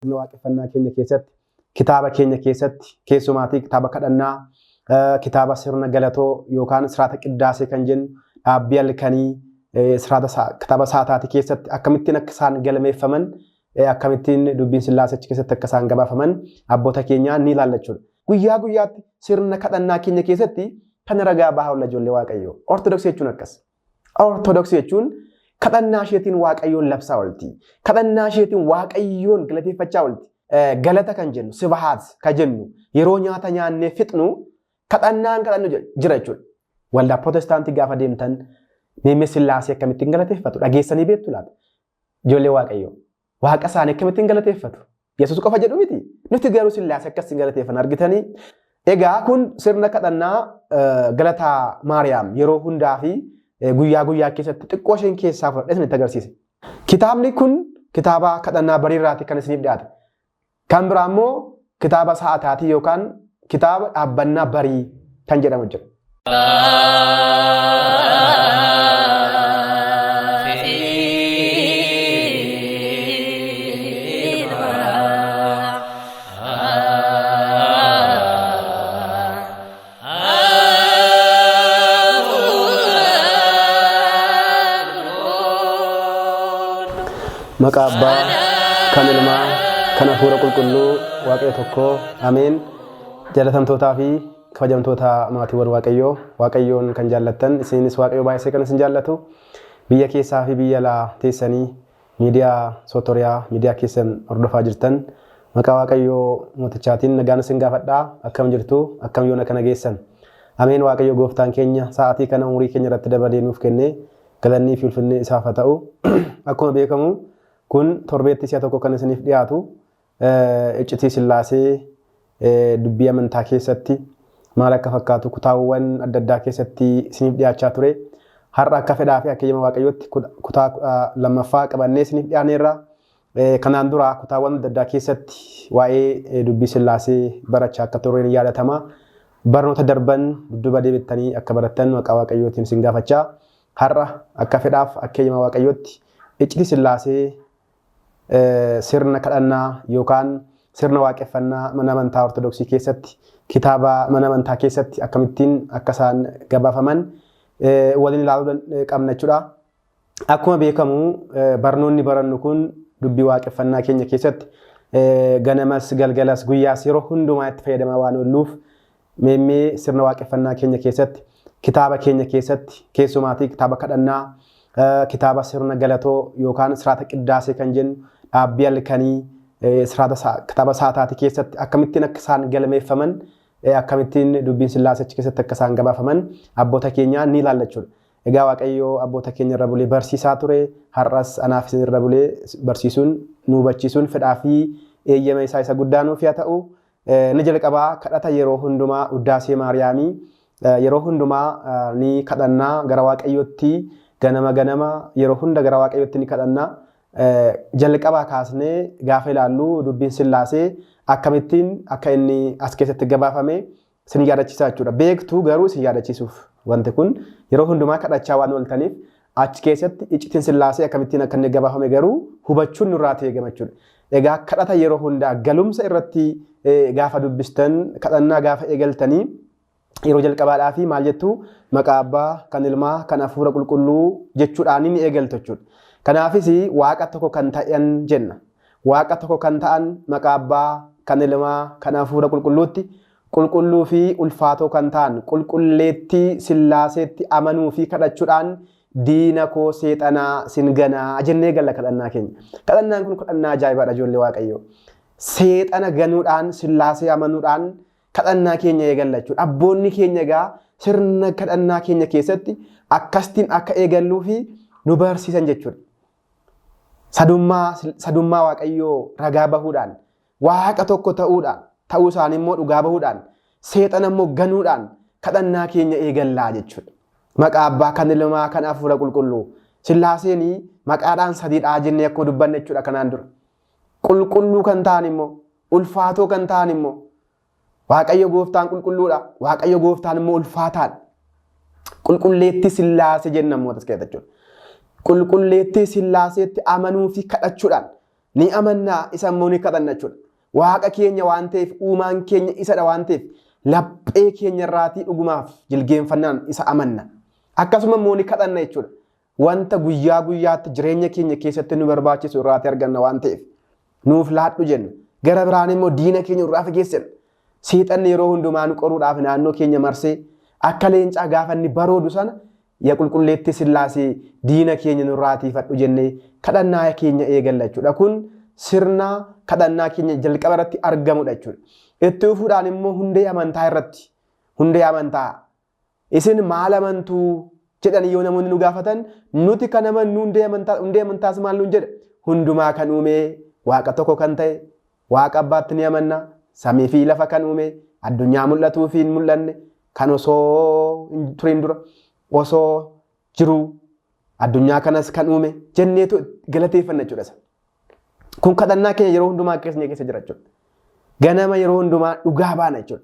Sirna waaqeffannaa keenya keessatti, kitaaba keenya keessatti, keessumaatii kitaaba kadhannaa, kitaaba sirna galatoo yookaan siraata qiddaasee kan jennu, dhaabbii halkanii, siraata kitaaba saataatii keessatti akkamittiin akka isaan galmeeffaman, akkamittiin dubbiin Sillaasee achi keessatti akka isaan gabaafaman abboota keenyaa ni ilaalla jechuudha. Guyyaa guyyaatti sirna kadhannaa keenya keessatti kan ragaa bahaa oolla ijoollee Waaqayyoo. Ortodoksii jechuun akkas. Ortodoksii jechuun kadhannaa isheetiin Waaqayyoon labsaa oolti. Kadhannaa isheetiin Waaqayyoon galateeffachaa oolti. Galata kan jennu, sibahaat kan jennu, yeroo nyaata nyaannee fixnu kadhannaan kadhannu jira jechuudha. Waldaa Protestaantii gaafa deemtan meemmee Sillaasee akkamittiin galateeffatu dhageessanii beektu laata? Ijoollee Waaqayyoo. Waaqa isaanii akkamittiin galateeffatu? Yesuus qofa jedhu miti. Nuti garuu Sillaasee akkasiin galateeffan argitanii. Egaa kun sirna kadhannaa galataa Maariyaam yeroo hundaa fi guyyaa guyyaa keessatti xiqqoo isheen keessaa fudhadhee isinitti agarsiise. Kitaabni kun kitaaba kadhannaa bariirraati kan isiniif dhiyaate. Kan biraa immoo kitaaba sa'ataatii yookaan kitaaba dhaabbannaa barii kan jedhamu jira. Maqaa Abbaa, kan Ilmaa, kan Hafuura Qulqulluu, Waaqayyo tokkoo, Ameen. Jaalatamtootaa fi kabajamtoota maatiiwwan Waaqayyoo, Waaqayyoon kan jaallattan, isinis Waaqayyo baay'isee kan isin jaallatu, biyya keessaa fi biyya alaa teessanii miidiyaa Sootoriyaa, miidiyaa keessan hordofaa jirtan, maqaa Waaqayyoo mootichaatiin nagaan isin gaafadhaa. Akkam jirtu? Akkam yoona kana geessan? Ameen. Waaqayyo gooftaan keenya sa'aatii kana umurii keenya irratti dabalee nuuf kennee galannii fi ulfinni isaaf haa ta'u. Akkuma beekamu kun torbeetti si'a tokko kan isiniif dhiyaatu iccitii Sillaasee dubbii amantaa keessatti maal akka fakkaatu kutaawwan adda addaa keessatti isiniif dhiyaachaa ture. Har'a akka fedhaa fi akka eeyyama Waaqayyootti kutaa 12ffaa qabannee isiniif dhiyaaneerra. Kanaan dura kutaawwan adda addaa keessatti waa'ee dubbii Sillaasee barachaa akka turre ni yaadatama. Barnoota darban dudduuba deebittanii akka barattan maqaa Waaqayyootiin isin gaafachaa. Har'a akka fedhaaf akka eeyyama Waaqayyootti iccitii Sillaasee sirna kadhannaa yookaan sirna waaqeffannaa mana amantaa Ortodoksii keessatti kitaaba mana amantaa keessatti akkamittiin akka isaan gabaafaman waliin ilaaluu qabna jechuudha. Akkuma beekamu barnoonni barannu kun dubbii waaqeffannaa keenya keessatti ganamas galgalas guyyaas yeroo hundumaa itti fayyadamaa waan oolluuf meemmee sirna waaqeffannaa keenya keessatti kitaaba keenya keessatti keessumaatii kitaaba kadhannaa kitaaba sirna galatoo yookaan siraata qiddaasee kan jennu dhaabbii halkanii siraata kitaaba saataatii keessatti akkamittiin akka isaan galmeeffaman akkamittiin dubbiin Sillaasee achi keessatti akka isaan gabaafaman abboota keenyaa ni ilaalla jechuudha. Egaa Waaqayyo abboota keenya irra bulee barsiisaa ture, har'as anaaf isin irra bulee barsiisuun, nu hubachiisuun fedhaa fi eeyyama isaa isa guddaa nuuf haa ta'u. Inni jalqabaa kadhata yeroo hundumaa Uddaasee Maariyaamii yeroo hundumaa ni kadhannaa gara Waaqayyootti ganama ganama yeroo hunda gara Waaqayyootti ni kadhannaa. Jalqabaa kaasnee gaafa ilaallu dubbiin Sillaasee akkamittiin akka inni as keessatti gabaafame isin yaadachiisaa jechuudha. Beektuu garuu isin yaadachiisuuf wanti kun yeroo hundumaa kadhachaa waan ooltaniif achi keessatti iccitiin Sillaasee akkamittiin akka inni gabaafame garuu hubachuun nurraa ta'e gamachuudha. Egaa kadhata yeroo hundaa galumsa irratti gaafa dubbistan kadhannaa gaafa eegaltanii yeroo jalqabaadhaa fi maal jettu maqaa abbaa kan ilmaa kan hafuura qulqulluu jechuudhaan ni eegaltu jechuudha. Kanaafis waaqa tokko kan ta'an jenna. Waaqa tokko kan ta'an maqaa abbaa kan ilmaa kan hafuura qulqulluutti qulqulluu fi ulfaatoo kan ta'an qulqulleettii Sillaaseetti amanuu fi kadhachuudhaan diina koo seexanaa sin ganaa jennee galla kadhannaa keenya. Kadhannaan kun kadhannaa ajaa'ibaadha ijoollee Waaqayyoo. Seexana ganuudhaan Sillaasee amanuudhaan kadhannaa keenya eegalla jechuudha. Abboonni keenya egaa sirna kadhannaa keenya keessatti akkastiin akka eegalluu fi nu barsiisan jechuudha. Sadummaa Waaqayyoo ragaa bahuudhaan Waaqa tokko ta'uudhaan, ta'uu isaanii immoo dhugaa bahuudhaan, seexana immoo ganuudhaan kadhannaa keenya eegallaa jechuudha. Maqaa Abbaa kan Ilmaa kan Hafuura Qulqulluu. Sillaaseen maqaadhaan sadiidhaa jennee akkuma dubbanne jechuudha kanaan dura. Qulqulluu kan ta'an immoo, ulfaatoo kan ta'an immoo, Waaqayyo gooftaan qulqulluudha, Waaqayyo gooftaan immoo ulfaataadha. Qulqulleettii Sillaasee jenna immoo as keessatti jechuudha. Qulqulleettii Sillaaseetti amanuu fi kadhachuudhaan. Ni amannaa, isa immoo ni kadhanna jechuudha. Waaqa keenya waan ta'eef, uumaan keenya isadha waan ta'eef, laphee keenya irraatii dhugumaaf jilgeenfannaan isa amanna. Akkasuma immoo ni kadhanna jechuudha. Wanta guyyaa guyyaatti jireenya keenya keessatti nu barbaachisu irraatii arganna waan ta'eef nuuf laadhu jenna. Gara biraan immoo diina keenya irraa fageessina. Seexanni yeroo hundumaa nu qoruudhaaf naannoo keenya marsee akka leencaa gaafa inni baroodu sana, yaa qulqulleettii Sillaasee, diina keenya nurraa tiifadhu jennee kadhannaa keenya eegalla jechuudha. Kun sirna kadhannaa keenya jalqaba irratti argamudha jechuudha. Itti fufuudhaan immoo hundee amantaa irratti, hundee amantaa isin maal amantuu jedhanii yoo namoonni nu gaafatan, nuti kan amannu hundee amantaa, hundee amantaas maal nuun jedha? Hundumaa kan uume Waaqa tokko kan ta'e Waaqa Abbaatti ni amanna. Samii fi lafa kan uume, addunyaa mul'atuu fi hin mul'anne, kan osoo hin turin dura osoo jiruu addunyaa kanas kan uume jenneetu galateeffanna jechuudha isa. Kun kadhannaa keenya yeroo hundumaa keessa keessa jira jechuudha. Ganama yeroo hundumaa dhugaa baana jechuudha.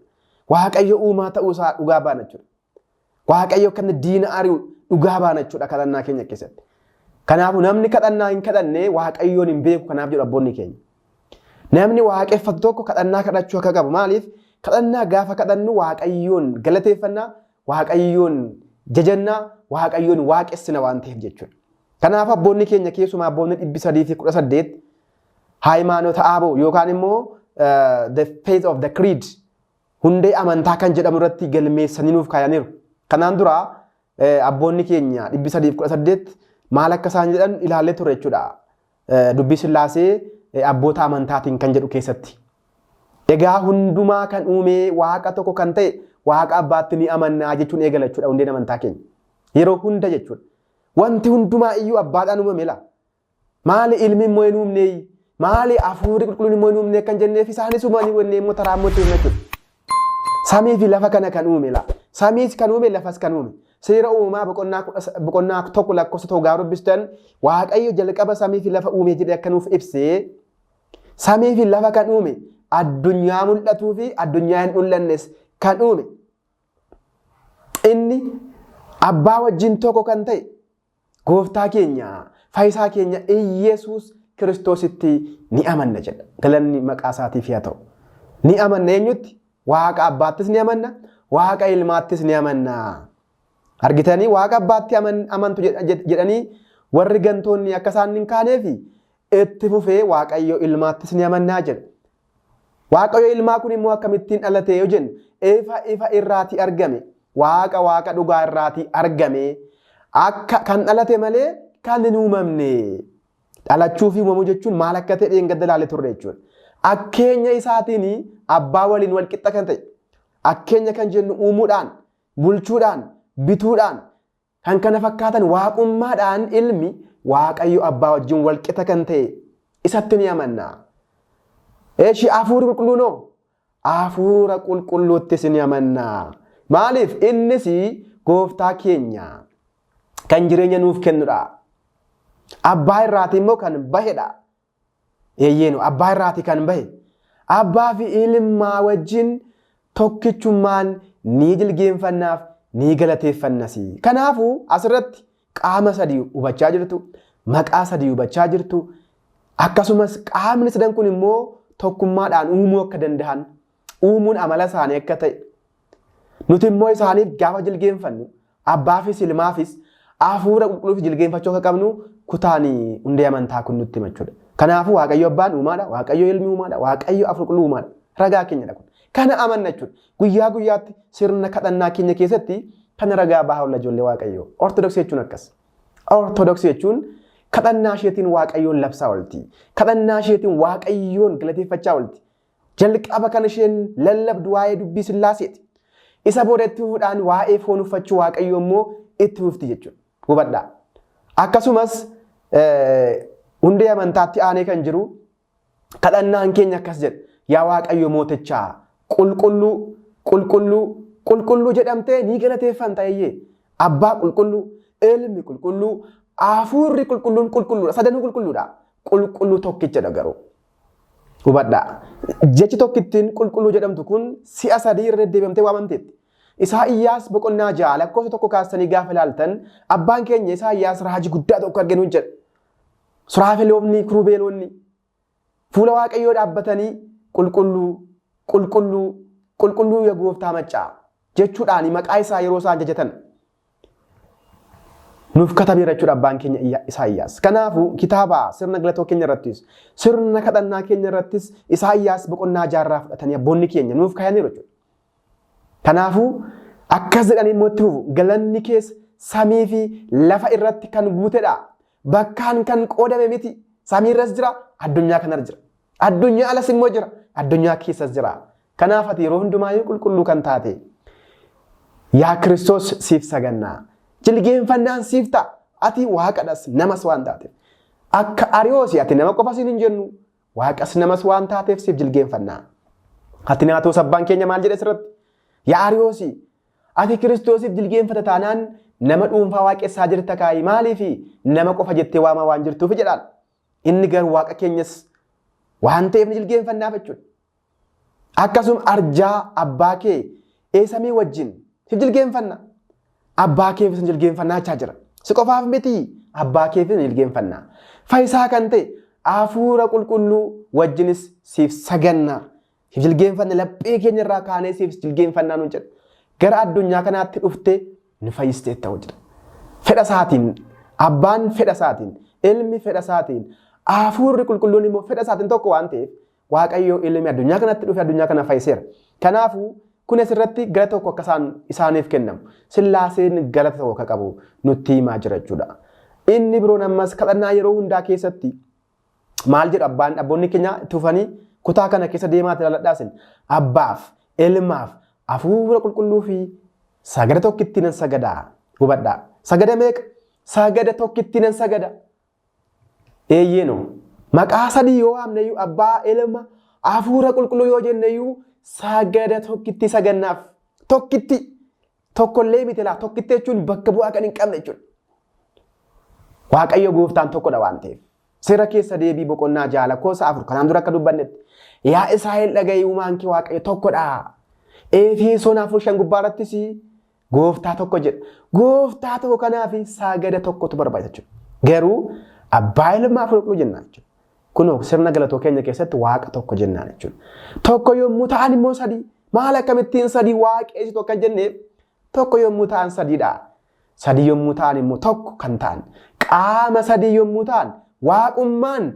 Waaqayyo uumaa ta'uusaa dhugaa baana jechuudha. Waaqayyo kan diina ari'u dhugaa baana jechuudha kadhannaa keenya keessatti. Kanaafuu namni kadhannaa hin kadhanne Waaqayyoon hin beeku kanaaf jedhu abboonni keenya. Namni waaqeffatu tokko kadhannaa kadhachuu akka qabu, maaliif? Kadhannaa gaafa kadhannu Waaqayyoon galateeffannaa, Waaqayyoon jajannaa, Waaqayyoon waaqessina waan ta'eef jechuudha. Kanaaf abboonni keenya, keessumaa abboonni 318, Hayimaanota Aaboo yookaan immoo the faith of the creed, hundee amantaa kan jedhamu irratti galmeessanii nuuf kaayaniiru. Kanaan dura abboonni keenya 318 maal akka isaan jedhan ilaallee turre jechuudha. Dubbii Sillaasee abboota amantaatiin kan jedhu keessatti. Egaa hundumaa kan uumee Waaqa tokko kan ta'e Waaqa Abbaatti ni amannaa jechuun eegala jechuudha hundeen amantaa keenya. Yeroo hunda jechuudha. Wanti hundumaa iyyuu Abbaadhaan uumame laa. Maali, Ilmi immoo hin uumneeyi? Maali, Hafuurri Qulqulluun immoo hin uumne kan jenneef isaanis uumanii wannee immoo taraa immoo itti himna jechuudha. Samii fi lafa kana kan uume laa. Samiis kan uume, lafas kan uume. Seera Uumamaa boqonnaa 1 lakkoofsa 1 gaafa dubbistan, Waaqayyo jalqaba samii fi lafa uume jedhee akka nuuf ibsee, samii fi lafa kan uume, addunyaa mul'atuu fi addunyaa hin mul'annes kan uume, inni Abbaa wajjin tokko kan ta'e Gooftaa keenya, Fayyisaa keenya Iyyasuus Kiristoositti ni amanna jedha. Galanni maqaa isaatiif haa ta'u. Ni amanna eenyutti? Waaqa Abbaattis ni amanna, Waaqa Ilmaattis ni amanna. Argitanii, Waaqa Abbaatti amantu jedhanii warri gantoonni akka isaan hin kaaneefi itti fufee Waaqayyo Ilmaattis ni amannaa jedha. Waaqayyo Ilmaa kun immoo akkamittiin dhalate yoo jennu, ifa ifa irraatii argame, Waaqa Waaqa dhugaa irraatii argame, akka kan dhalate malee kan hin uumamne. Dhalachuu fi uumamuu jechuun maal akka ta'e dheengadda ilaalee turre jechuudha. Akkeenya isaatiin Abbaa waliin wal qixxa kan ta'e. Akkeenya kan jennu uumuudhaan, bulchuudhaan, bituudhaan, kan kana fakkaatan waaqummaadhaan Ilmi Waaqayyo Abbaa wajjin wal qixa kan ta'e isatti ni amanna. Eeshi, Hafuurri Qulqulluun hoo? Hafuura Qulqulluuttis ni amanna. Maaliif? Innis Gooftaa keenya kan jireenya nuuf kennudha. Abbaa irraatii immoo kan bahedha. Eeyyeenu, Abbaa irraatii kan bahe. Abbaa fi Ilmaa wajjin tokkichummaan ni jilgeenfannaaf, ni galateeffannas. Kanaafuu asirratti qaama sadii hubachaa jirtu, maqaa sadii hubachaa jirtu, akkasumas qaamni sadan kun immoo tokkummaadhaan uumuu akka danda'an, uumuun amala isaanii akka ta'e, nuti immoo isaaniif gaafa jilgeenfannu Abbaafis Ilmaafis Hafuura Qulqulluufis jilgeenfachuu akka qabnu kutaan hundee amantaa kun nutti hima jechuudha. Kanaafuu Waaqayyo Abbaan uumaadha, Waaqayyo Ilmi uumaadha, Waaqayyo Hafuura Qulqulluu uumaadha. Ragaa keenyadha kun. Kana amanna jechuudha. Guyyaa guyyaatti sirna kadhannaa keenya keessatti kana ragaa bahaa oolla, ijoollee Waaqayyoo. Ortodoksii jechuun akkas. Ortodoksii jechuun kadhannaa isheetiin Waaqayyoon labsaa oolti. Kadhannaa isheetiin Waaqayyoon galateeffachaa oolti. Jalqaba kan isheen lallabdu waa'ee dubbii Sillaaseeti. Isa booda itti fufuudhaan waa'ee foon uffachuu Waaqayyoo immoo itti fufti jechuudha. Hubadhaa. Akkasumas hundee amantaatti aanee kan jiru kadhannaan keenya akkas jedha. Yaa Waaqayyo mootichaa, qulqulluu, qulqulluu, qulqulluu jedhamtee ni galateeffamta eeyyee. Abbaa qulqulluu, Ilmi qulqulluu, Hafuurri Qulqulluun qulqulluudha. Sadanuu qulqulluudha. Qulqulluu tokkichadha garuu. Hubadhaa. Jechi tokkittiin qulqulluu jedhamtu kun si'a sadii irra deddeebi'amtee waamamteetti. Isaayyaas boqonnaa 6 lakkoofsa 1 kaastanii gaafa ilaaltan, abbaan keenya Isaayyaas raajii guddaa tokko arge nuun jedha. Suraafeloonni, kirubeelonni. Fuula Waaqayyoo dhaabbatanii qulqulluu, qulqulluu, qulqulluu yaa gooftaa maccaa jechuudhaan maqaa isaa yeroo isaan jajatan nuuf katabeera jechuudha abbaan keenya Isaayyaas. Kanaafuu kitaaba sirna galatoo keenya irrattis sirna kadhannaa keenya irrattis Isaayyaas boqonnaa jaarraa fudhatanii abboonni keenya nuuf kaayaniiru jechuudha. Kanaafuu akkas jedhanii immoo itti fufu galanni kees samii fi lafa irratti kan guutedha. Bakkaan kan qoodame miti. Samii irras jira, addunyaa kanarra jira. Addunyaa alas immoo jira, addunyaa keessas jira. Kanaaf ati yeroo hundumaayyuu qulqulluu kan taate yaa Kiristoos siif sagannaa. Jilgeenfannaan siif ta'a. Ati waaqadhas namas waan taateef. Akka Ariyoosi ati nama qofa siin hin jennu. Waaqas namas waan taateef siif jilgeenfannaa. Atinaatoos abbaan keenya maal jedhe asirratti? Yaa Ariyoosi ati Kiristoosiif jilgeenfata taanaan nama dhuunfaa waaqessaa jirta kaayi maaliif nama qofa jettee waamaa waan jirtuuf jedhaan. Inni garuu waaqa keenyas waan ta'eef ni jilgeenfannaaf jechuudha. Akkasuma arjaa abbaa kee eesamii wajjin si jilgeenfanna. Abbaa keefis ni jilgeenfannaa jechaa jira. Si qofaaf miti abbaa keefis ni jilgeenfanna. Fayyisaa kan ta'e hafuura qulqulluu wajjinis siif saganna. Siif jilgeenfanna laphee keenya irraa kaanee siif jilgeenfannaa nuun jedha. Gara addunyaa kanaatti dhuftee nu fayyisteetta jedha. Fedha isaatiin abbaan fedha isaatiin ilmi fedha isaatiin hafuurri qulqulluun immoo fedha isaatiin tokko waan ta'eef Waaqayyo ilmi addunyaa kanatti dhufe addunyaa kana fayyiseera. Kanaafuu kun asirratti galata tokko akka isaan isaaniif kennamu Sillaaseen galata tokko akka qabu nutti himaa jira jechuudha. Inni biroon ammas kadhannaa yeroo hundaa keessatti maal jedhu abbaan abboonni keenya itti fufanii kutaa kana keessa deemaa ilaaladhaa isin abbaaf ilmaaf hafuura qulqulluu fi sagada tokkitti nan sagadaa hubadhaa. Sagada meeqa? Sagada tokkitti nan sagada. Eeyyeenoo. Maqaa sadii yoo waamne iyyuu abbaa, ilma, hafuura qulqulluu yoo jenne iyyuu sagada tokkitti sagannaaf. Tokkitti. Tokkollee miti laa tokkitti jechuun bakka bu'aa kan hin qabne jechuudha. Waaqayyo gooftaan tokkodha waan ta'eef. Seera keessa deebii boqonnaa 6 lakkoofsa 4 kanaan dura akka dubbannetti. Yaa Israa'el dhaga'i uumaan kee Waaqayyo tokkodha. Efesoon 4:5 gubbaa irrattis Gooftaa tokko jedha. Gooftaa tokko kanaaf sagada tokkotu barbaachisa jechuudha. Garuu abbaa ilmaa hafuura qulqulluu jennaan jechuudha. Kunoo sirna galatoo keenya keessatti waaqa tokko jennaan jechuudha. Tokko yommuu ta'an immoo sadii. Maal akkamittiin sadii waaqeessitu akka jenneef tokko yommuu ta'an sadiidha. Sadii yommuu ta'an immoo tokko kan ta'an. Qaama sadii yommuu ta'an waaqummaan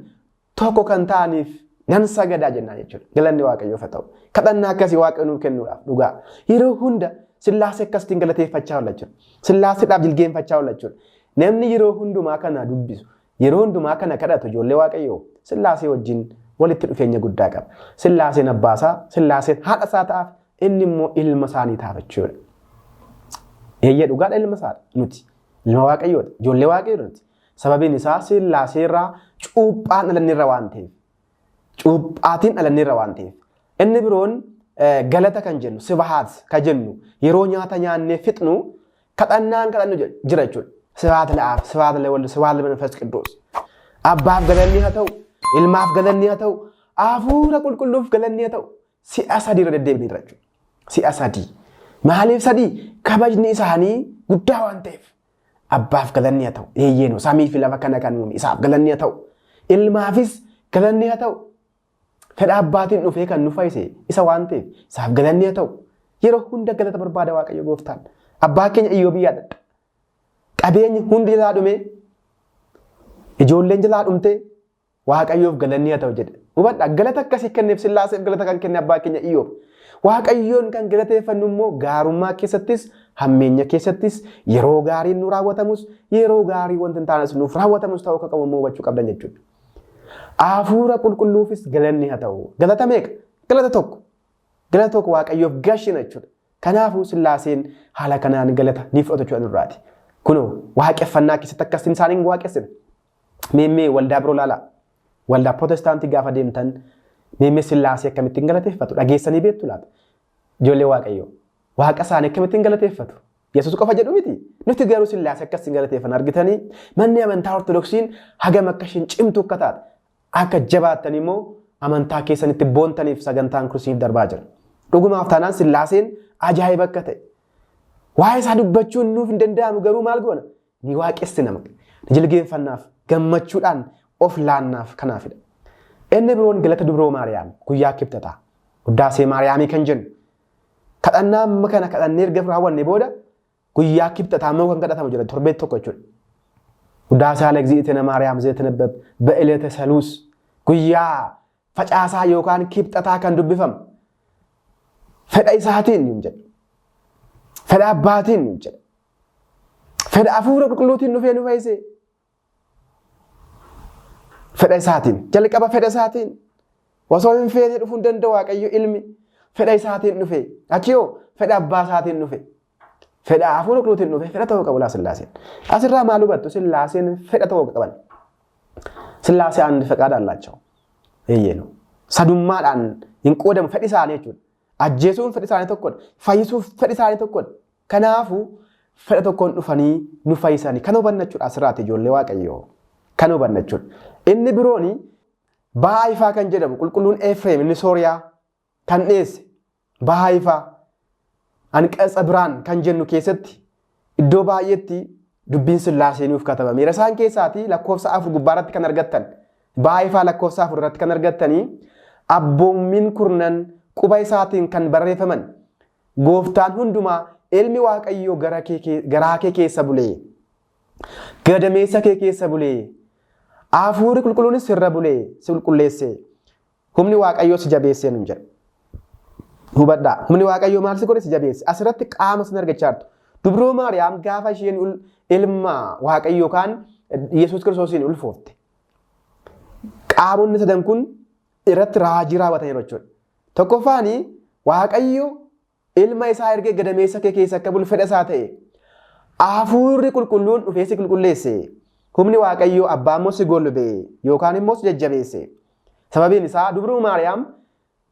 tokko kan ta'aniif nan sagadaa jennaan jechuudha. Galanni Waaqayyoof haa ta'u. Kadhannaa akkasii Waaqayyo nuuf kennuudhaaf dhugaa. Yeroo hunda Sillaasee akkasitiin galateeffachaa oolla jechuudha. Sillaaseedhaaf jilgeenfachaa oolla jechuudha. Namni yeroo hundumaa kana dubbisu, yeroo hundumaa kana kadhatu ijoollee Waaqayyoo Sillaasee wajjin walitti dhufeenya guddaa qaba. Sillaaseen abbaasaa, Sillaaseen haadha isaa ta'aaf, inni immoo ilma isaanii ta'aaf jechuudha. Eeyyee dhugaadha ilma isaadha nuti. Ilma Waaqayyoodha. Ijoollee Waaqayyoodha nuti. Sababiin isaa Sillaaseerraa cuuphaan dhalanneerra waan ta'eef. Cuuphaatiin dhalanneerra waan ta'eef. Inni biroon galata kan jennu sibahaat kan jennu yeroo nyaata nyaannee fixnu kadhannaan kadhannu jira jechuudha. Sibahaat la'aaf, sibahaat lawaldi, sibahaat lamanfas qidduus. Abbaaf galanni haa ta'u, ilmaaf galanni haa ta'u, hafuura qulqulluuf galanni haa ta'u. Si'a sadii irra deddeebineerra jechuudha. Si'a sadii. Maaliif sadii? Kabajni isaanii guddaa waan ta'eef. Abbaaf galanni haa ta'u. Eeyyeenoo samii fi lafa kana kan uume isaaf galanni haa ta'u. Ilmaafis galanni haa ta'u. Fedha abbaatiin dhufee kan nu fayyise isa waan ta'eef isaaf galanni haa ta'u. Yeroo hunda galata barbaada Waaqayyo gooftaan. Abbaa keenya Iyyoobii yaadadha. Qabeenyi hundi jalaa dhumee ijoolleen jalaa dhumtee Waaqayyoof galanni haa ta'u jedhe. Hubadhaa galata akkasii kenneef Sillaaseef galata kan kenne abbaa keenya Iyyoob. Waaqayyoon kan galateeffannu immoo gaarummaa keessattis hammeenya keessattis yeroo gaariin nu raawwatamus yeroo gaarii wanti hin taanes nuuf raawwatamus ta'uu akka qabu immoo hubachuu qabdan jechuudha. Hafuura qulqulluufis galanni haa ta'u. Galata meeqa? Galata tokko. Galata tokko Waaqayyoof gashina jechuudha. Kanaafuu Sillaaseen haala kanaan galata ni fudhatu jechuudha nurraati. Kunoo waaqeffannaa keessatti akkasiin isaaniin waaqessina. Meemmee waldaa biroo ilaalaa. Waldaa Protestaantii gaafa deemtan meemmee Sillaasee akkamittiin galateeffatu dhageessanii beektu laata? Ijoollee Waaqayyoo. Waaqa isaanii akkamittiin galateeffatu? Yesuus qofa jedhu miti. Nuti garuu Sillaasee akkasiin galateeffanna argitanii manni amantaa Ortodoksiin hagam akka isheen cimtuu akka taate akka jabaattan immoo amantaa keessanitti boontaniif sagantaan kun isiniif darbaa jira. Dhugumaaf taanaan Sillaaseen ajaa'iba akka ta'e. Waa'ee isaa dubbachuun nuuf hin danda'amu garuu maal goona? Ni waaqessina, ni jilgeenfannaaf, gammachuudhaan of laannaaf kanaafidha. Inni biroon galata Dubroo Maariyaam guyyaa Kibxataa Wuddaasee Maariyaamii kan jennu kadhannaa amma kana kadhannee erga raawwanne booda guyyaa Kibxataa immoo kan kadhatamu jira torbeetti tokko jechuudha. Wuddaasee ለእግዝእትነ Maariyaam ዘትነበብ በዕለተ ሰሉስ guyyaa facaasaa yookaan Kibxataa kan dubbifamu fedha isaatiin nuun jedha. Fedha abbaatiin nuun jedha. Fedha hafuura qulqulluutiin dhufee nu fayyise. Fedha isaatiin jalqaba fedha isaatiin osoo hin feene dhufuu hin danda'u Waaqayyo ilmi fedha isaatiin dhufe achi yoo fedha abbaa isaatiin dhufe fedha hafuura qulqulluutiin dhufe fedha ta'uu qabu laa Sillaaseen. Asirraa maal hubattu? Sillaaseen fedha ta'uu qaban. ስላሴ አንድ ፈቃድ አላቸው። ይሄ ነው sadummaadhaan hin qoodamu fedhi isaanii jechuudha. Ajjeesuun fedhi isaanii tokkodha. Fayyisuuf fedhi isaanii tokkodha. Kanaafuu fedha tokkoon dhufanii nu fayyisanii kan hubanna jechuudha asirraati ijoollee Waaqayyoo. Kan hubanna jechuudha. Inni birooni bahaa ifaa kan jedhamu qulqulluun Efreem inni Sooriyaa kan dhiyeesse bahaa ifaa Anqatsa Biraan kan jennu keessatti iddoo baay'eetti dubbiin Sillaasee nuuf katabameera. Isaan keessaatii lakkoofsa 4 gubbaarratti kan argattan bahaa ifaa lakkoofsa 4 irratti kan argattanii abboommiin kurnan quba isaatiin kan barreeffaman gooftaan hundumaa ilmi Waaqayyoo garaa kee keessa bulee gadameessa kee keessa bulee hafuurri qulqulluunis sirra bulee si qulqulleesse humni Waaqayyoo si jabeessee nun jedha. Hubadhaa, humni Waaqayyoo maal si godhe? Si jabeesse. Asirratti qaama sin argachaa jirtu. Dubroo Maariyaam gaafa isheen ilma Waaqayyoo yookaan Yesuus Kiristoosiin ulfoofte. Qaamonni sadan kun irratti raajii raawwataniiru jechuudha. Tokkoffaani Waaqayyo ilma isaa ergee gadameessa kee keessa akka bulu fedha isaa ta'e. Hafuurri qulqulluun dhufee si qulqulleesse. Humni Waaqayyoo abbaa immoo si golbe yookaan immoo si jajjabeesse. Sababiin isaa Dubroo Maariyaam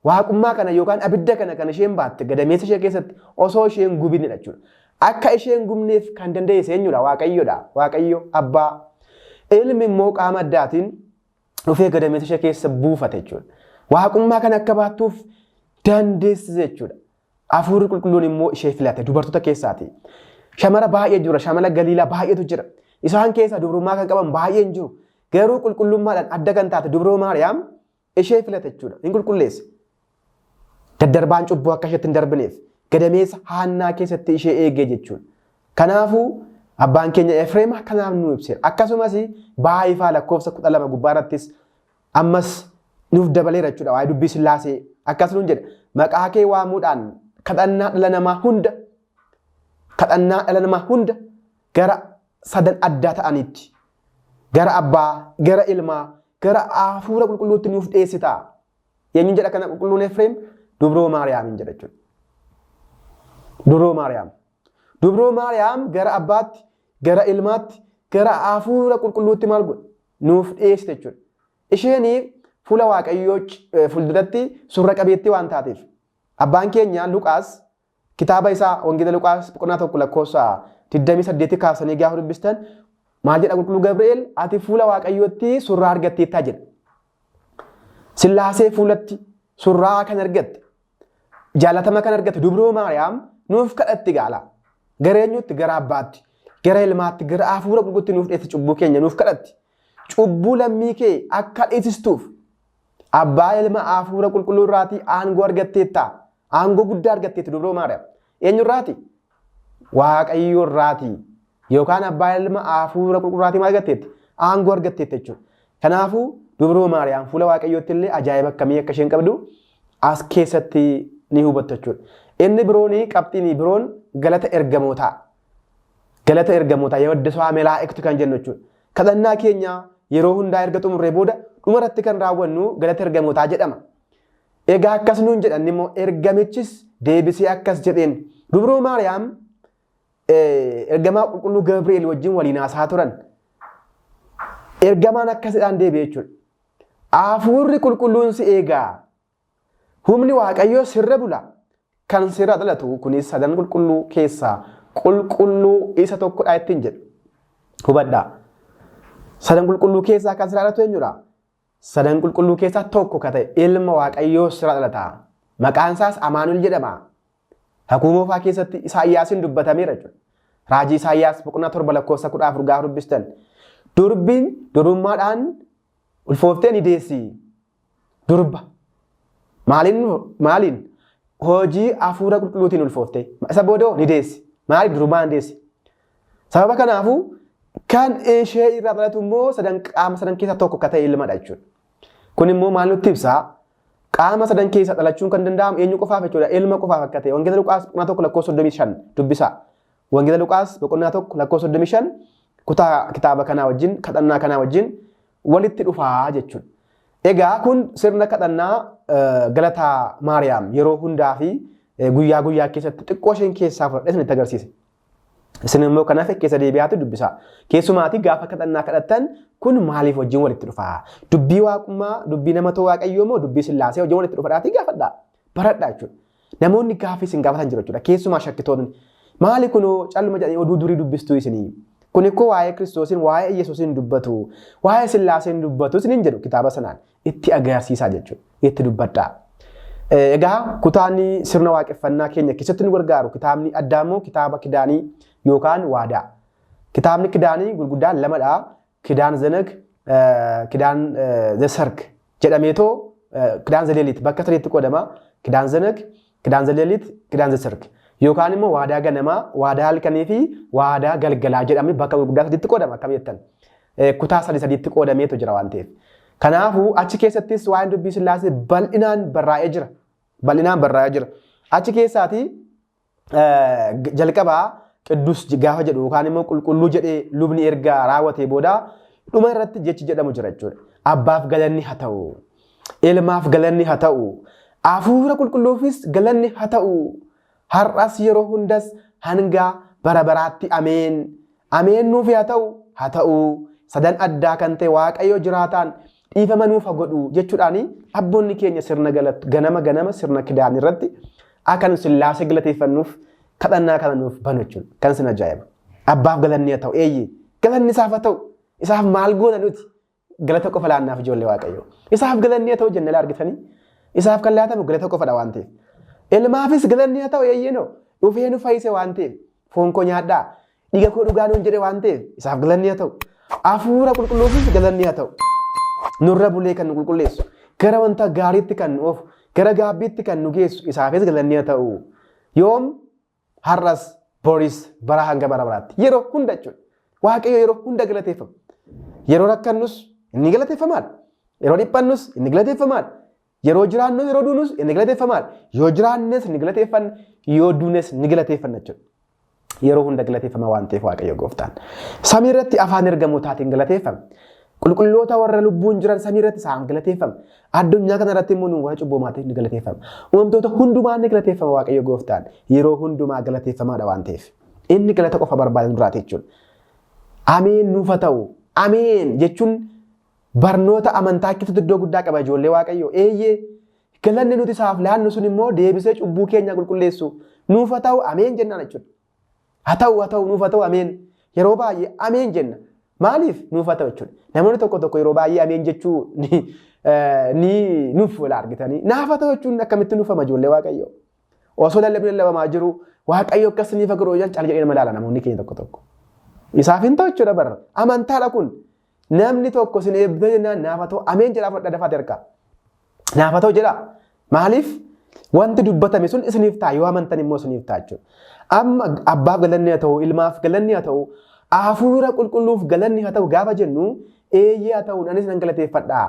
waaqummaa kana yookaan abidda kana kan isheen baatte gadameessa ishee keessatti osoo isheen gubinidha jechuudha. Akka isheen gubneef kan dandeesse eenyudha? Waaqayyoodha. Waaqayyo abbaa. Ilmi immoo qaama addaatiin dhufee gadameessa ishee keessa buufate jechuudha. Waaqummaa kana akka baattuuf dandeessise jechuudha. Hafuurri qulqulluun immoo ishee filate dubartoota keessaati. Shamara baay'ee jira, shamara Galiilaa baay'eetu jira. Isaan keessaa dubrummaa kan qaban baay'een jiru. Garuu qulqullummaadhaan adda kan taate Dubroo Maariyaam ishee filate jechuudha. Hin qulqulleesse. Daddarbaan cubbuu akka isheetti hin darbineef gadameessa Haannaa keessatti ishee eegee jechuudha. Kanaafuu abbaan keenya Efreem kanaaf nu ibseera. Akkasumas bahaa ifaa lakkoofsa 12 gubbaarrattis ammas nuuf dabaleera jechuudha. Waa'ee dubbii Sillaasee akkas nuun jedha. Maqaa kee waamuudhaan kadhannaa dhala namaa hunda kadhannaa dhala namaa hunda gara sadan addaa ta'anitti gara abbaa, gara ilmaa, gara hafuura qulqulluutti nuuf dhiyeessita. Eenyuun jedha kana qulqulluun Efreem? Dubroo Maariyaamiin jedha jechuudha. Dubroo Maariyaam. Dubroo Maariyaam gara abbaatti, gara ilmaatti, gara hafuura qulqulluutti maal godhe? Nuuf dhiyeessite jechuudha. Isheen fuula Waaqayyoo fuulduratti surra qabeettii waan taateef abbaan keenya Luqaas kitaaba isaa Wangeela Luqaas boqonnaa 1 lakkoofsa 28 kaasanii gaafa dubbistan maal jedha qulqulluu Gabri'eel? Ati fuula Waaqayyootti surraa argatteettaa jedha. Sillaasee fuulatti surraa kan argatte jaalatama kan argatte Dubroo Maariyaam nuuf kadhatti gaala. Gara eenyutti? Gara abbaatti, gara ilmaatti, gara hafuura qulqulluutti nuuf dhiyeesse cubbuu keenya nuuf kadhatti. Cubbuu lammii kee akka dhiisistuuf abbaa ilma hafuura qulqulluu irraatii aangoo argatteetta. Aangoo guddaa argatteetti Dubroo Maariyaam. Eenyurraati? Waaqayyo irraatii. Yookaan abbaa ilma hafuura qulqulluu irraatii maal argatteetti? Aangoo argatteetti jechuudha. Kanaafuu Dubroo Maariyaam fuula Waaqayyootti illee ajaa'iba akkamii akka isheen qabdu as keessatti ni hubattu jechuudha. Inni biroon qabxiin biroon galata ergamootaa. Galata ergamootaa የወደሰዋ መላእክት kan jennu jechuudha. Kadhannaa keenya yeroo hundaa erga xumurree booda dhumarratti kan raawwannu galata ergamootaa jedhama. Egaa akkas nuun jedhan immoo ergamichis deebisee akkas jedheen. Dubroo Maariyaam ergamaa qulqulluu Gabri'eel wajjin waliin haasaa turan. Ergamaan akkasidhaan deebi'e jechuudha. Hafuurri qulqulluun si eegaa. Humni Waaqayyoo sirra bula. Kan sirra dhalatu kunis sadan qulqulluu keessaa qulqulluu isa tokkodha ittiin jedhu. Hubadhaa. Sadan qulqulluu keessaa kan sirra dhalatu eenyudha? Sadan qulqulluu keessaa tokko ka ta'e ilma Waaqayyoo sirra dhalata. Maqaan isaas Amaanu'el jedhama. Kakuu moofaa keessatti Isaayyaasiin dubbatameera jechuudha. Raajii Isaayyaas boqonnaa 7 lakkoofsa 14 gaafa dubbistan. Durbiin durummaadhaan ulfooftee ni deessi. Durba. Maaliin maaliin? Hojii hafuura qulqulluutiin ulfoofte. Isa booda ni deessi. Maaliif durbaan deessi? Sababa kanaafuu kan ishee irraa dhalatu immoo sadan qaama sadan keessaa tokko akka ta'e ilmadha jechuudha. Kun immoo maal nutti ibsaa? Qaama sadan keessaa dhalachuun kan danda'amu eenyu qofaaf jechuudha? Ilma qofaaf akka ta'e. Wangeela Luqaas boqonnaa 1 lakkoofsa 35 dubbisaa. Wangeela Luqaas boqonnaa 1 lakkoofsa 35 kutaa kitaaba kanaa wajjin kadhannaa kanaa wajjin walitti dhufaa jechuudha. Egaa kun sirna kadhannaa galataa Maariyaam yeroo hundaa fi guyyaa guyyaa keessatti xiqqoo isheen keessaa fudhadhee isinitti agarsiise. Isin immoo kanaaf keessa deebi'aatu dubbisaa. Keessumaatii gaafa kadhannaa kadhattan kun maaliif wajjin walitti dhufaa? Dubbii waaqummaa, dubbii nama ta'uu waaqayyoo moo dubbii sillaasee wajjin walitti dhufadhaatii gaafadhaa. Baradhaa jechuudha. Namoonni gaaffii isin gaafatan jiru jechuudha. Keessumaa shakkitoonni. Maali kunoo calluma jedhanii oduu durii dubbistuu isinii? Kun ikkoo waa'ee Kiristoosiin, waa'ee Yesuusiin dubbatu, waa'ee Sillaaseen dubbatu isiniin jedhu kitaaba sanaan itti agarsiisaa jechuudha. Itti dubbadhaa. Egaa kutaan sirna waaqeffannaa keenya keessatti nu gargaaru kitaabni addaa immoo kitaaba kidaanii yookaan waadaa. Kitaabni kidaanii gurguddaan lamadha. Kidaan Zeneg, Kidaan Zesarg jedhameetoo Kidaan Zeleelit bakka sadiitti qoodama. Kidaan Zeneg, Kidaan Zeleelit, Kidaan Zesarg. Yookaan immoo waadaa ganamaa, waadaa halkanii fi waadaa galgalaa jedhamee bakka gurguddaa sadiitti qoodama akkam jettan. Kutaa sadi sadiitti qoodameetu jira waan ta'eef. Kanaafuu achi keessattis waa'een dubbii Sillaasee bal'inaan barraa'ee jira. Bal'inaan barraa'ee jira. Achi keessaatii jalqabaa qiddus gaafa jedhu yookaan immoo qulqulluu jedhee lubni erga raawwatee booda dhuma irratti jechi jedhamu jira jechuudha. Abbaaf galanni haa ta'u, ilmaaf galanni haa ta'u, hafuura qulqulluufis galanni haa ta'u. Har'as yeroo hundas hanga bara baraatti ameen. Ameen nuuf haa ta'u, haa ta'u. Sadan addaa kan ta'e Waaqayyo jiraataan dhiifama nuuf haa godhu jechuudhaan abboonni keenya sirna ganama ganama sirna kidaan irratti akka nu sillaasee galateeffannuuf kadhannaa kana nuuf banu jechuudha. Kan isin ajaa'iba. Abbaaf galanni haa ta'u. Eeyyee galanni isaaf haa ta'u. Isaaf maal goona nuti? Galata qofa laannaaf ijoollee Waaqayyoo. Isaaf galanni haa ta'u jennee argitanii. Isaaf kan laatamu galata qofadha waan ta'eef. Ilmaafis galanni haa ta'u eeyyee noo. Dhufee nu fayyise waan ta'eef. Foon koo nyaadhaa. Dhiiga koo dhugaa nuun jedhe waan ta'eef isaaf galanni haa ta'u. Hafuura qulqulluufis galanni haa ta'u. Nurra bulee kan nu qulqulleessu, gara wanta gaariitti kan nu oofu, gara gaabbiitti kan nu geessu isaafis galanni haa ta'u. Yoom har'as boris bara hanga bara baraatti yeroo hunda jechuudha. Waaqayyo yeroo hunda galateeffama. Yeroo rakkannus inni galateeffamaadha. Yeroo dhiphannus inni galateeffamaadha. Yeroo jiraannus yeroo duunus inni galateeffamaadha. Yoo jiraannes ni galateeffanna, yoo duunes ni galateeffanna jechuudha. Yeroo hunda galateeffama waan ta'eef Waaqayyo gooftaan. Samii irratti afaan ergamootaatiin galateeffama. Qulqulloota warra lubbuun jiran samii irratti isaan galateeffama. Addunyaa kana irratti immoo nuun warra cubboomaatiin ni galateeffama. Uumamtoota hundumaan ni galateeffama Waaqayyo gooftaan. Yeroo hundumaa galateeffamaadha waan ta'eef. Inni galata qofa barbaada nurraati jechuudha. Ameen nuuf haa ta'u. Ameen jechuun Barnoota amantaa keessatti iddoo guddaa qaba ijoollee Waaqayyoo. Eeyyee, galanni nuti isaaf laannu sun immoo deebisee cubbuu keenya qulqulleessu. Nuuf haa ta'u ameen jennaan jechuudha. Haa ta'u haa ta'u nuuf haa ta'u ameen. Yeroo baay'ee ameen jenna. Maaliif nuuf haa ta'u jechuudha. Namoonni tokko tokko yeroo baay'ee ameen jechuu ni nuuf wal argitanii. Naaf haa ta'u jechuun akkamitti nuufama ijoollee Waaqayyoo. Osoo lallabni lallabamaa jiru Waaqayyo akkas isiniif haa godhu jedhan cal jedhee nama ilaala namoonni keenya tokko tokko. Isaaf hin ta'u jechuudha barra. Amantaadha kun. Namni tokko isin eebbisee jennaan naaf haa ta'u ameen jedhaa fudhadhaa dafaati harkaa. Naaf haa ta'u jedhaa. Maaliif? Wanti dubbatame sun isiniif ta'a yoo amantan immoo isiniif ta'a jechuudha. Amma abbaaf galanni haa ta'u, ilmaaf galanni haa ta'u, hafuura qulqulluuf galanni haa ta'u gaafa jennu eeyyee haa ta'u anis nan galateeffadha.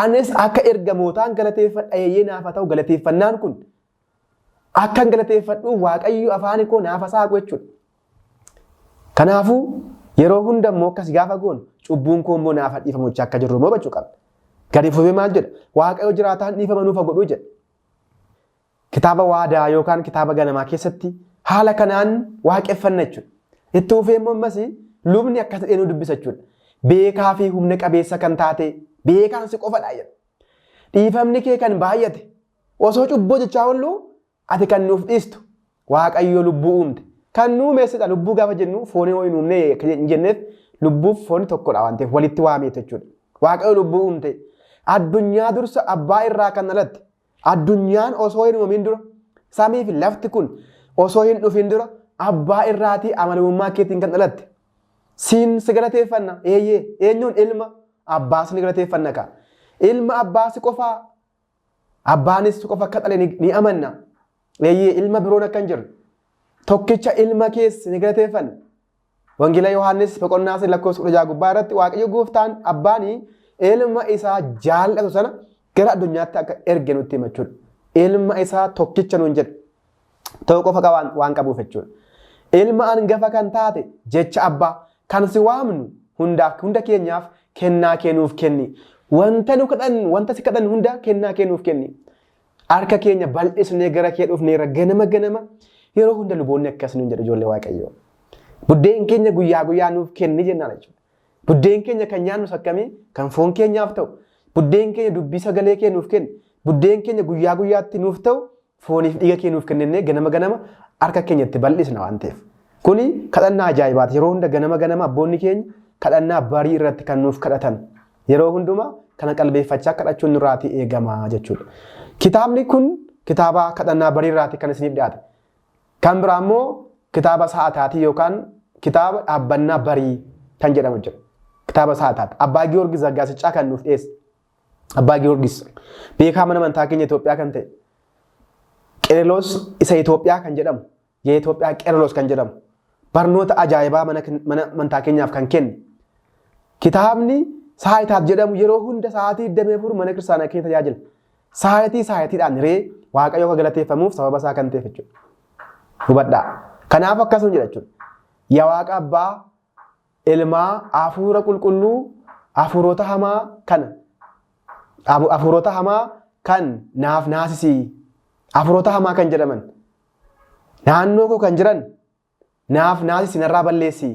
Anis akka ergamootaan galateeffadha eeyyee naaf haa ta'u galateeffannaan kun akkan galateeffadhuuf Waaqayyo afaan koo naaf haa saaqu jechuudha. Kanaafuu yeroo hunda immoo akkas gaafa goonu cubbuun koo immoo naaf haa dhiifamu jechaa akka jirru immoo hubachuu qabna. Gadi fufee maal jedha? Waaqayyo jiraataan dhiifama nuuf haa godhuu jedha. Kitaaba waadaa yookaan kitaaba ganamaa keessatti haala kanaan waaqeffanna jechuudha. Itti fufee immoo ammas lubni akkas jedhee nu dubbisa jechuudha. Beekaa fi humna qabeessa kan taate beekaan si qofadha jedha. Dhiifamni kee kan baay'ate Osoo cubbuu hojjechaa oollu ati kan nuuf dhiistu Waaqayyo lubbuu uumte. Kan nu uumeessidha lubbuu gaafa jennu foonii hoo hin uumne akka hin jenneef lubbuuf foonni tokkodha waan ta'eef walitti waameetu jechuudha. Waaqayyo lubbuu uumte. Addunyaa dursa abbaa irraa kan dhalatte. Addunyaan osoo hin uumamin dura samii fi lafti kun osoo hin dhufin dura abbaa irraatii amanamummaa keetiin kan dhalatte. Siin si galateeffanna. Eeyyee eenyuun ilma abbaas ni galateeffanna kaa. Ilma abbaa si qofaa, abbaanis si qofa akka dhale ni amanna. Eeyyee, ilma biroon akka hin jirre. Tokkicha ilma kees ni galateeffanna. Wangeela Yohaannis boqonnaa 3 lakkoofsa 16 gubbaa irratti Waaqayyo gooftaan abbaanii ilma isaa jaallatu sana gara addunyaatti akka erge nutti hima jechuudha. Ilma isaa tokkicha nuun jedhe. Ta'uu qofa qabaan waan qabuuf jechuudha. Ilma angafa kan taate jecha abbaa kan si waamnu hundaaf hunda keenyaaf kennaa kee nuuf kenni. Wanta nu kadhannu, wanta si kadhannu hunda kennaa kee nuuf kenni. Harka keenya bal'isnee gara kee dhufneerra ganama ganama yeroo hunda luboonni akkas nuun jedhu, ijoollee Waaqayyoo. Buddeen keenya guyyaa guyyaa nuuf kenni jennaan jechuudha. Buddeen keenya kan nyaannus akkamii? Kan foon keenyaaf ta'u. Buddeen keenya dubbii sagalee kee nuuf kenni. Buddeen keenya guyyaa guyyaatti nuuf ta'u fooniif dhiiga kee nuuf kennennee ganama ganama harka keenya itti bal'isna waan ta'eef. Kuni kadhannaa ajaa'ibaati. Yeroo hunda ganama ganama abboonni keenya kadhannaa barii irratti kan nuuf kadhatan. Yeroo hundumaa kana qalbeeffachaa kadhachuun nurraatii eegama jechuudha. Kitaabni kun kitaaba kadhannaa barii irraatii kan isiniif dhiyaate. Kan biraa immoo kitaaba sa'ataatii yookaan kitaaba dhaabbannaa barii kan jedhamu jira. Kitaaba sa'ataati. Abbaa Giyoorgis Zaggaasiccaa kan nuuf dhiyeesse. Abbaa Giyoorgis beekaa mana amantaa keenya Itoophiyaa kan ta'e. Qereloos isa Itoophiyaa kan jedhamu. Itoophiyaa Qereloos kan jedhamu. Barnoota ajaa'ibaa mana amantaa keenyaaf kan kenne. Kitaabni Saayitaat jedhamu yeroo hunda sa'aatii 24 mana kiristaanaa keenya tajaajila. Saayitii saayitiidhaan ree Waaqayyo akka galateeffamuuf sababa isaa kan ta'eef jechuudha. Hubadhaa. Kanaaf akkasuma jedha jechuudha. Yaa Waaqa Abbaa, Ilmaa, Hafuura Qulqulluu, hafuurota hamaa kana hafuurota hamaa kan naaf naasisii, hafuurota hamaa kan jedhaman naannoo koo kan jiran naaf naasisi, narraa balleessi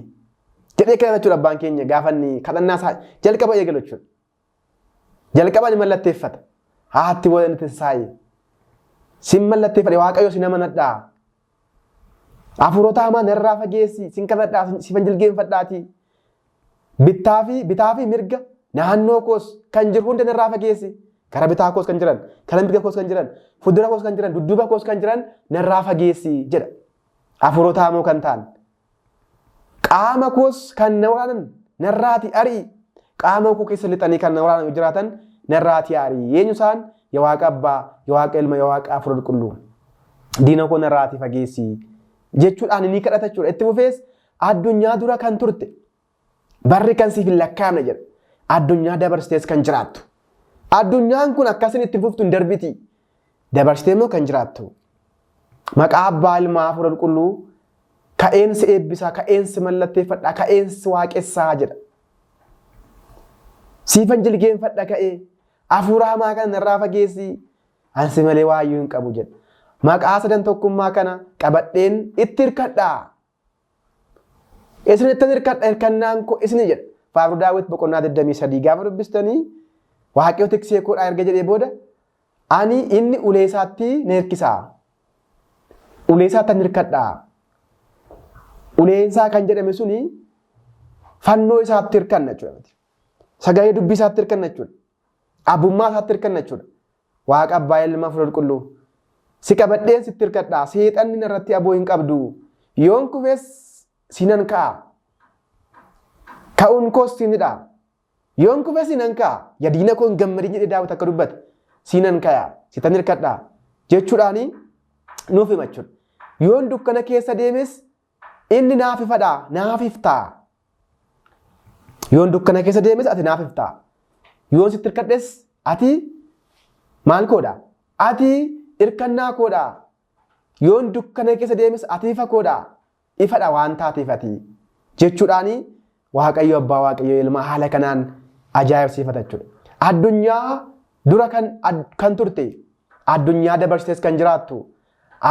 jedhee kadhata jechuudha abbaan keenya gaafa inni kadhannaa isaa jalqaba eegalu jechuudha. Jalqaba ni mallatteeffata. Haatti waliin tinsaa'e. Sin mallatteeffadhe Waaqayyo, sin amanadhaa. Hafuurota hamaa narraa fageessi, sin kadhadhaa, sifan jilgeenfadhaatii. Bitaa fi mirga naannoo koos kan jiru hunda narraa fageessi. Gara bitaa koos kan jiran, gara mirga koos kan jiran, fuuldura koos kan jiran, dudduuba koos kan jiran narraa fageessi jedha. Hafuurota hamoo kan ta'an. Qaama koos kan na waraanan narraati ari'i. Qaama koo keessa lixanii kan na waraanan jiraatan narraati ari'i. Eenyu isaan? Yaa Waaqa Abbaa, yaa Waaqa Ilma, yaa Waaqa Hafuura Qulqulluu. Diina koo narraati fageessi jechuudhaan ni kadhata jechuudha. Itti fufees addunyaa dura kan turte, barri kan siif hin lakkaa'amne jedha. Addunyaa dabarsitees kan jiraattu. Addunyaan kun akkasin itti fuftu hin darbiti. Dabarsitee immoo kan jiraattu. Maqaa Abbaa, Ilmaa, Hafuura Qulqulluu ka'eensi eebbisaa, ka'eensi mallatteeffadhaa, ka'eensi waaqessaa jedha. Siifan jilgeenfadha ka'ee hafuura hamaa kana narraa fageessi, ansi malee waayyuu hin qabu jedha. Maqaa sadan tokkummaa kana qabadheen itti hirkadhaa. Isinittan hirkadha, hirkannaan koo isini jedha. Faaruu Daawit boqonnaa 23 gaafa dubbistanii Waaqayyo tiksee koodhaa erga jedhee booda ani inni ulee isaatti na hirkisaa. Ulee isaatti hirkadhaa. Uleen isaa kan jedhame suni fannoo isaatti hirkanna jechuudha. Sagalee dubbii isaatti hirkanna jechuudha. Abbummaa isaatti hirkanna jechuudha. Waaqa Abbaa, Ilma, Hafuura Qulqulluu. Si qabadheen sitti hirkadhaa. Seexanni narratti aboo hin qabdu. Yoon kufes sinan ka'a. Ka'uun koos siinidha. Yoon kufe sinan ka'a. Ya diina koo hin gammadin jedhee Daawit akka dubbate. Sinan ka'a. Sitan hirkadhaa. Jechuudhaani nuuf hima jechuudha. Yoon dukkana keessa deemes inni naaf ifadha. Naaf iftaa. Yoon dukkana keessa deemes ati naaf iftaa. Yoon sitti hirkadhes ati maal koodha? Ati hirkannaa koodha. Yoon dukkana keessa deemes ati ifa koodha. Ifadha waan taateef ati jechuudhaani Waaqayyo Abbaa, Waaqayyo Ilmaa haala kanaan ajaa'ibsiifata jechuudha. Addunyaa dura kan turte, addunyaa dabarsitees kan jiraattu,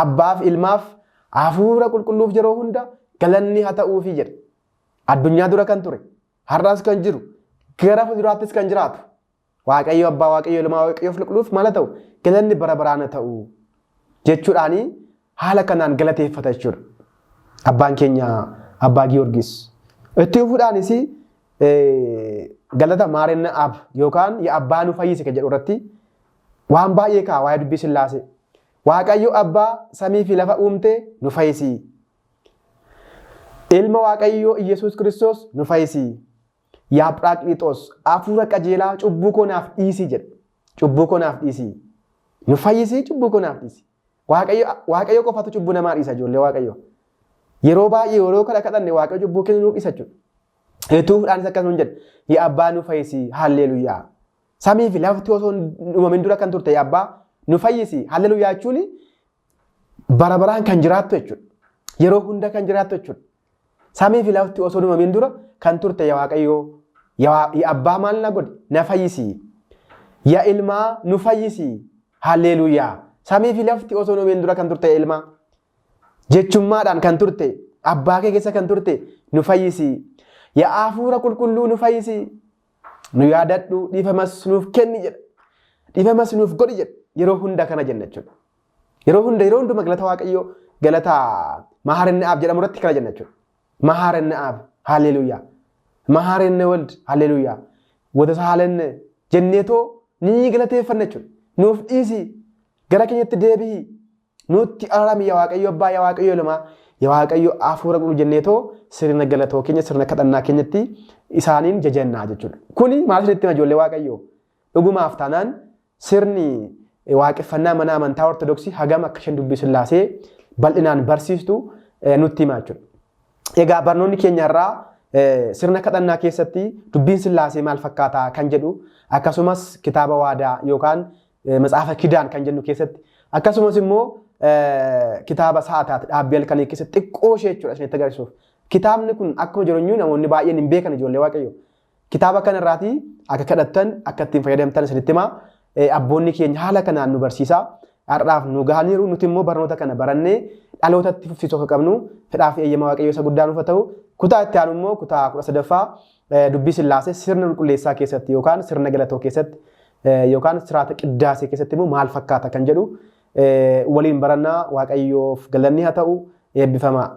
Abbaaf, Ilmaaf, Hafuura Qulqulluuf yeroo hunda galanni haa ta'uufi jedha. Addunyaa dura kan ture, har'as kan jiru, gara fuulduraattis kan jiraatu. Waaqayyo Abbaa, Waaqayyo Ilmaa, Waaqayyo Qulqulluuf maal haa ta'u? Galanni bara baraan haa ta'u jechuudhaani haala kanaan galateeffata jechuudha. Abbaan keenya Abbaa Giyoorgis. Itti fufuudhaanis galata Maarenna Ab yookaan yaa Abbaa nu fayyise kan jedhu irratti waan baay'ee kaa waa'ee dubbii Sillaasee. Waaqayyo Abbaa samii fi lafa uumte nu fayyisi. Ilma Waaqayyoo Iyyasuus Kiristoos nu fayyisi. Yaa Phiraaqliixoos hafuura qajeelaa cubbuu koo naaf dhiisi jedha. Cubbuu koo naaf dhiisi. Nu fayyisii cubbuu koo naaf dhiisi. Waaqayyo qofatu cubbuu namaa dhiisa ijoollee Waaqayyo. Yeroo baay'ee yeroo kana kadhanne Waaqayyo cubbuu keenya nuuf dhiisa jechuudha. Heetuufudhaanis akkas nuun jedha. Yaa Abbaa nu fayyisi haalleeluyyaa. Samii fi lafti osoo hin uumamin dura kan turte yaa Abbaa nu fayyisi haalleeluyyaa jechuun bara baraan kan jiraattu jechuudha. Yeroo hunda kan jiraattu jechuudha. Samii fi lafti osoo hin uumamin dura kan turte yaa Waaqayyoo yaa Abbaa maal na godhi na fayyisi. Yaa Ilmaa nu fayyisi haalleeluyyaa. Samii fi lafti osoo hin uumamin dura kan turte yaa Ilmaa. Jechummaadhaan kan turte abbaa kee keessa kan turte nu fayyisi. Yaa hafuura qulqulluu nu fayyisi. Nu yaadadhu dhiifamas nuuf kenni jedha. Dhiifamas nuuf godhi jedha. Yeroo hunda kana jenna jechuudha. Yeroo hunda yeroo hunduma galata Waaqayyoo galata Maharenna Aab jedhamu irratti kana jenna jechuudha. Maharenna Aab haalleluuyaa. Maharenna Wald haalleluuyaa. Wata jenneetoo ni galateeffanna jechuudha. Nuuf dhiisi gara keenyatti deebi'i nutti araarami yaa Waaqayyo Abbaa yaa Waaqayyo Ilmaa yaa Waaqayyo Hafuura Qulqulluu jenneetoo sirna galatoo keenya sirna kadhannaa keenyatti isaaniin jajannaa jechuudha. Kuni maal isinitti hima ijoollee Waaqayyoo? Dhugumaaf taanaan sirni waaqeffannaa mana amantaa Ortodoksii hagam akka isheen dubbii Sillaasee bal'inaan barsiistu nutti hima jechuudha. Egaa barnoonni keenya irraa sirna kadhannaa keessatti dubbiin Sillaasee maal fakkaataa kan jedhu akkasumas kitaaba waadaa yookaan matsaafa kidaan kan jennu keessatti akkasumas immoo kitaaba sa'ataati dhaabbii halkanii keessatti xiqqoo ishee jechuudha isinitti agarsiisuuf. Kitaabni kun akkuma jiruyyuu namoonni baay'een hin beekan ijoollee Waaqayyo. Kitaaba kanarraatii akka kadhattan akka ittiin fayyadamtan isinitti himaa. Abboonni keenya haala kanaan nu barsiisaa. Har'aaf nu gahaniiru nuti immoo barnoota kana barannee dhalootatti fufsiisuu akka qabnu fedhaa fi eeyyama Waaqayyoo isa guddaa nuuf haa ta'u. Kutaa itti aanu immoo kutaa 13ffaa dubbii Sillaasee sirna qulqulleessaa keessatti yookaan sirna galatoo keessatti yookaan siraata qiddaasee keessatti immoo maal fakkaata kan jedhu waliin barannaa. Waaqayyoof galanni haa ta'u. Eebbifamaa.